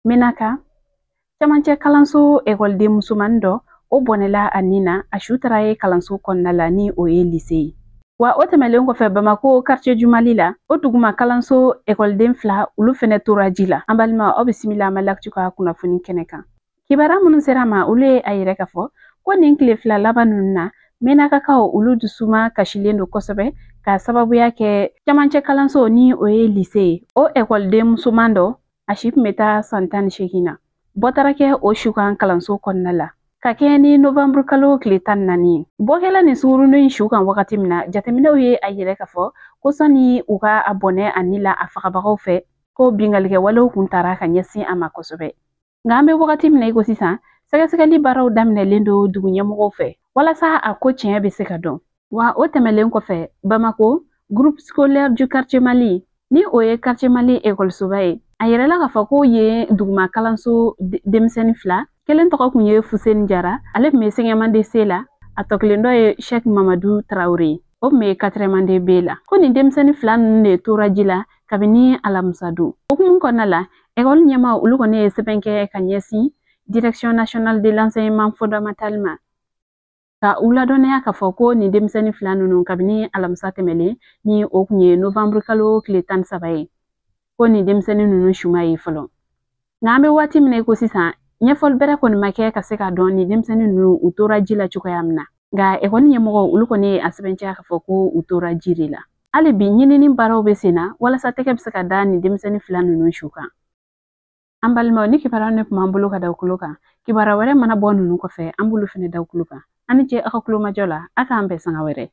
Menaka, camancɛ kalanso ekɔliden musomannin dɔ, o bɔnɛla a nin na, a su taara ye kalanso kɔnɔna la ni o ye lise ye. Wa o tɛmɛlen kɔfɛ, Bamako quartier du Mali la, o duguma kalanso ekɔliden fila, olu fɛnɛ tora ji la. An balima, aw bisimila Mali Actu ka kunnafoni kɛnɛ kan. Kibaruya minnu sera ma, olu ye a yɛrɛ k'a fɔ ko nin tile 2 laban ninnu na, Menakakaw olu dusuma kasilen don kosɛbɛ k'a sababuya kɛ camancɛ kalanso ni o ye lise ye. O ekɔliden musoman dɔ, a si tun bɛ taa san 18 na, bɔ taara kɛ o su kan kalanso kɔnɔna la ka kɛɲɛ ni novembre kalo tile 14 ye. Bɔkɛla nin sunkurunin su kan wagati min na, jateminɛw ye a yɛrɛ k'a fɔ ko sani u ka a bɔnɛ a ni la a fagabagaw fɛ, ko binkannikɛwalew kun taara ka ɲɛsin a ma kosɛbɛ. Nka an bɛ wagati min na i ko sisan, sɛgɛsɛgɛli baaraw daminɛlen don dugu ɲɛmɔgɔw fɛ walasa a ko tiɲɛ bɛ se ka dɔn. Wa o tɛmɛlen kɔfɛ, Bamako groupe scolaire du quartier Mali, ni o ye quartier Mali ekɔlisoba ye, a yɛrɛla k'a fɔ ko yen duguma kalanso denmisɛnnin fila, kelen tɔgɔ kun ye Fuseni Jara, ale tun bɛ cinquième année C la, a tɔ kelen dɔ ye Cheikh Mamadu Traoré ye, o tun bɛ quatrième année B la. Ko nin denmisɛnnin fila ninnu de tora ji la kabini alamisa don. Hukumu kɔnɔna la, ekɔli ɲɛmaaw olu kɔni ye sɛbɛn kɛ ka ɲɛsin direction nationale de l'enseignement fondamental ma, ka u ladɔnniya k'a fɔ ko nin denmisɛnnin fila ninnu, kabini alamisa tɛmɛlen ni o kun ye novembre kalo tile 13 ye, ko nin denmisɛnnin ninnu su ma ye fɔlɔ. Nka an bɛ waati min na i ko sisan, ɲɛfɔli bɛrɛ kɔni ma kɛ ka se k'a dɔn nin denmisɛnnin ninnu u tora ji la cogoya min na. Nka ekɔli ɲɛmɔgɔw olu kɔni ye a sɛbɛntiya k'a fɔ ko u tora ji de la. Hali bi ɲinini baaraw bɛ sen na walasa tɛgɛ bɛ se ka da nin denmisɛnnin fila ninnu su kan. An balimaw, ni kibaruya ne tun b'an bolo ka da kulo kan, kibaruya wɛrɛ mana bɔ ninnu kɔfɛ, an b'olu fɛnɛ da kulo kan. An ni ce aw ka kulomajɔ la, a k'an bɛn sanga wɛrɛ.